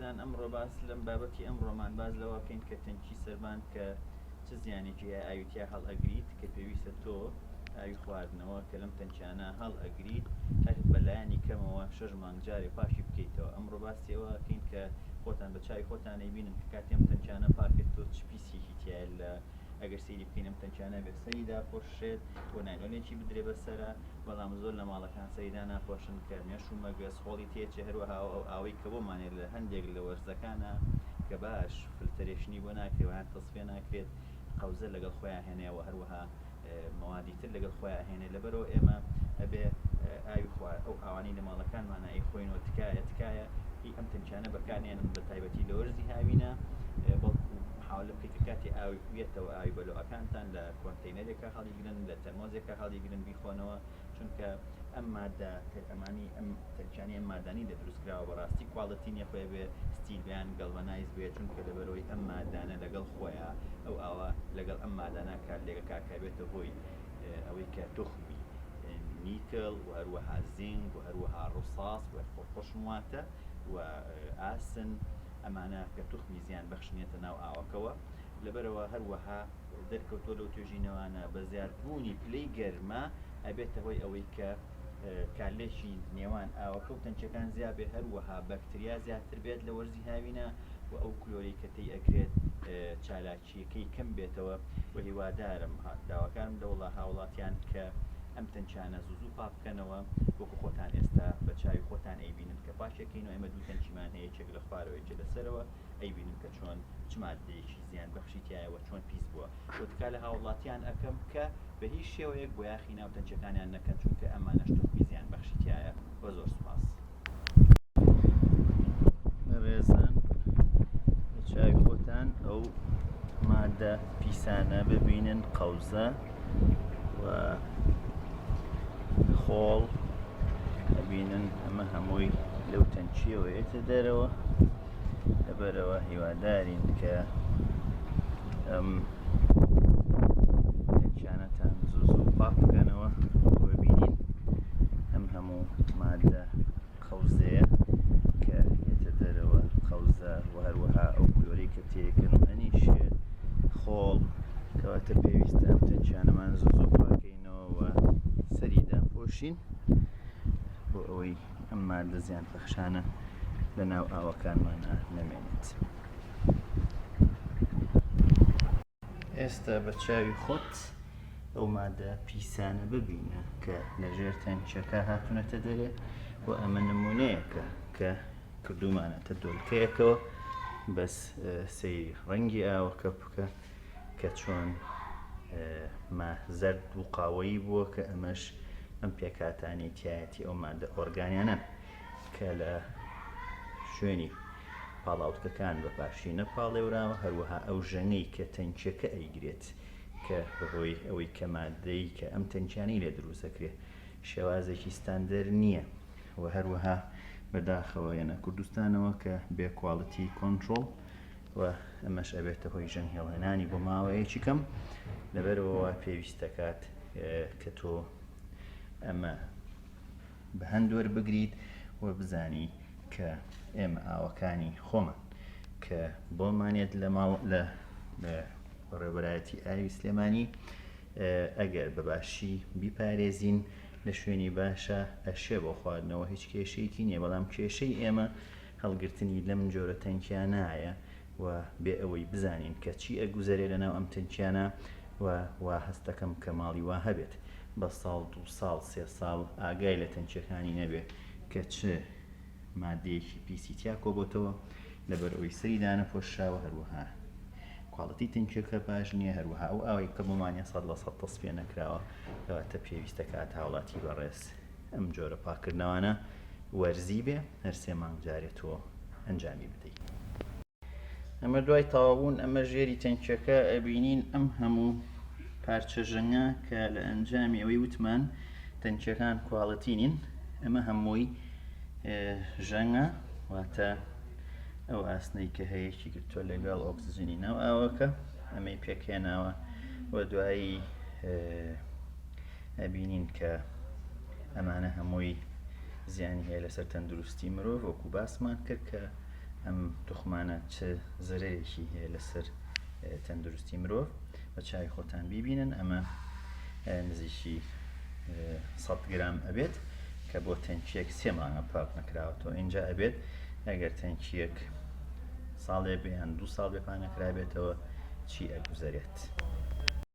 بەڕێزان ئەمڕۆ باس لەم بابەتی ئەمڕۆمان باس لەوە بکەین کە تەنکی سەربان کە چ زیانێکی هەیە ئاوی تیا هەڵئەگریت کە پێویستە تۆ ئاوی خواردنەوە کە لەم تەنکیانە هەڵئەگریت هەر بەلایەنی کەمەوە شەش مانگ جارێ پاکی بکەیتەوە ئەمڕۆ باسی ئەوە ئەکەین کە خۆتان بە چاوی خۆتان ئەیبینن کە کاتێ ئەم تەنکیانە پاکرد تۆ چ پیسیەکی تیایە لە ئەگەر سەیری بکەین ئەم تەنکیانە بێ سەری داپۆشرێت و نایلۆنێکی بدرێ بەسەرە بەڵام زۆر لە ماڵەکان سەری داناپۆشن کە مێش و مەگەز خۆڵی تێچێ هەروەها ئەو ئاوەی کە بۆمانێ لە هەندێک لە وەرزەکانە کە باش filtration ی بۆ ناکرێت ویان تەسفیە ناکرێت قەوزە لەگەڵ خۆیان هێنێ و هەروەها مەوادی تر لەگەڵ خۆیان هێنێ لەبەرەوە ئێمە ئەبێ ئاوی خوا ئەو ئاوانەی لە ماڵەکانمانە ئەی خۆینەوە تکایە تکایە هی ئەم تەنکیانە بەکارنێنن بە تایبەتی لە وەرزی هاوینە بەڵکو محاولە بکەیت کە کاتی ئاوی یەتەوە ئاوی بەلۆعەکانتان لە کۆنتەینەرێکا هەڵیگرن لە تەرمۆزێکا هەڵیگرن بیخۆنەوە چونکە ئەم مادە ئەمانی ئەم تەنکیانی ئەم مادانی لە دروست کراوە بەڕاستی quality نیە خۆی بێ steel بیان galvanize بێ چونکە لەبەرەوەی ئەم مادانە لەگەڵ خۆیان ئەو ئاوە لەگەڵ ئەم مادانە کارلێکەکە کە بێتە هۆی ئەوەی کە توخمی نیکل و هەروەها زینگ و هەروەها ڕساس و قوڕقوشم واتە و ئاسن ئەمانە کە توخمی زیان بەخشنێتە ناو ئاوەکەوە لەبەرەوە هەروەها دەرکەوتووە لەو توێژینەوانە بە زیادبوونی پلەی گەرما ئەبێتە هۆی ئەوەی کە کارلێکی نێوان ئاوەکە و تەنکیەکان زیا بێ هەروەها بەکتریا زیاتر بێت لە وەرزی هاوینە و ئەو کلۆرەی کە تێی ئەکرێت چالاکییەکەی کەم بێتەوە و هیوادارم داواکارم لە وڵا هاوڵاتیان کە ئەم تەنکیانە زوو زوو پاک بکەنەوە وەکو خۆتان ئێستا بە چاوی خۆتان ئەیبینن کە پاکێکەین و ئێمە دوو تەنکیمان هەیە یەکێک لە خوارەوە یەکێک لە سەرەوە ئەیبینن کە چۆن چ ماددەیەکی زیان بەخشی تیایە و چۆن پیس بووە و تکا لە هاوڵاتیان ئەکەم کە بە هیچ شێوەیەک بۆیاخی ناو تەنکیەکانیان نەکەن چونکە ئەمانەش توخمی زیان بەخشی تیایە و زۆر سوپاس. بەڕێزان بە چاوی خۆتان ئەو مادە پیسانە ببینن قەوزە و خۆڵ ئەبینن ئەمە هەمووی لەو تەنکیەوە یەتە دەرەوە لەبەرەوە هیوادارین کە ئەم تەنکیانەتان زوو زوو پاک بکەنەوە ببینین ئەم هەموو مادە قەوزەیە کە یەتە دەرەوە قەوزە و هەروەها ئەو کلۆرەی کە تێکەن و ئەنیشێت خۆڵ کەواتە پێویستە ئەم تەنکیانەمان زوو زوو پاکەینەوە و سەری داپۆشین بۆ ئەوەی ئەم مادە زیان پەخشانە لە ناو ئاوەکانمانە نەمێنێت. ئێستا بە چاوی خۆت ئەو مادە پیسانە ببینە کە لە ژێر تەنکیەکە هاتوونەتە دەرێ و ئەمە نمونەیەکە کە کردومانەتە دۆلکەیەکەوە بەس سەیری ڕەنگی ئاوەکە بکە کە چۆن ما زەرد و قاوەیی بووە کە ئەمەش ئەم پێکهاتانەی تایەتی ئەو مادە ئۆرگانیانەن کە لە شوێنی پاڵاوتگەکان بە باشی نەپاڵێوراوە، هەروەها ئەو ژەنگەی کە تەنکیەکە ئەیگرێت کە بەهۆی ئەوەی کە ماددەی کە ئەم تەنکیانەی لێ دروست دەکرێت شێوازێکی ستاندەر نییە و هەروەها بەداخەوە یەنە کوردستانەوە کە بێ quality control و ئەمەش ئەبێتە هۆی ژەنگ هێڵهێنانی بۆ ماوەیەکی کەم لەبەرەوە پێویست دەکات کە تۆ ئەمە بە هەند وەربگریت و بزانی کە ئێمە ئاوەکانی خۆمان کە بۆمانێت لە ماڵ لە بەڕێوەبەرایەتی ئاوی سلێمانی ئەگەر بە باشی بیپارێزین لە شوێنی باشە ئەشێ بۆ خواردنەوە هیچ کێشەیەکی نییە بەڵام کێشەی ئێمە هەڵگرتنی لەم جۆرە تەنکیانایە و بێ ئەوەی بزانین کە چی ئەگوزەرێ لەناو ئەم تەنکیانە و وا هەست دەکەم کە ماڵی وا هەبێت بە ساڵ دوو ساڵ سێ ساڵ ئاگای لە تەنکیەکانی نەبێ کە چ مادەیەکی پیسی تیا کۆبۆتەوە لەبەر ئەوەی سەری دانەپۆشراوە هەروەها quality تەنکیەکە باش نییە هەروەها ئەو ئاوەی کە بۆمانە 100% تەسفیە نەکراوە کەواتە پێویستە کات هاوڵاتی بەڕێز ئەم جۆرە پاکردنەوانە وەرزی بێ هەر سێ مانگ جارێ تۆ ئەنجامی بدەیت. ئەمە دوای تەواوبوون ئەمە ژێری تەنکیەکە ئەبینین ئەم هەموو پارچە ژەنگە کە لە ئەنجامی ئەوەی وتمان تەنکیەکان quality نین ئەمە هەمووی ژەنگە واتە ئەو ئاسنەی کە هەیەکی گرتووە لەگەڵ ئۆکسجینی ناو ئاوەکە ئەمەی پێکهێناوە و دوایی ئەبینین کە ئەمانە هەمووی زیانی هەیە لەسەر تەندروستی مرۆڤ وەکو باسمان کرد کە. ئەم توخمانە چ زەرەرێکی هەیە لەسەر تەندروستی مرۆڤ بە چاوی خۆتان بیبینن. ئەمە نزیکی 100 گرام ئەبێت کە بۆ تەنکیەک سێ مانگە پاک نەکراوەتەوە. اینجا ئەبێت ئەگەر تەنکیەک ساڵێ بێ یان دوو ساڵ بێ پاک نەکرابێتەوە چی ئەگوزەرێت.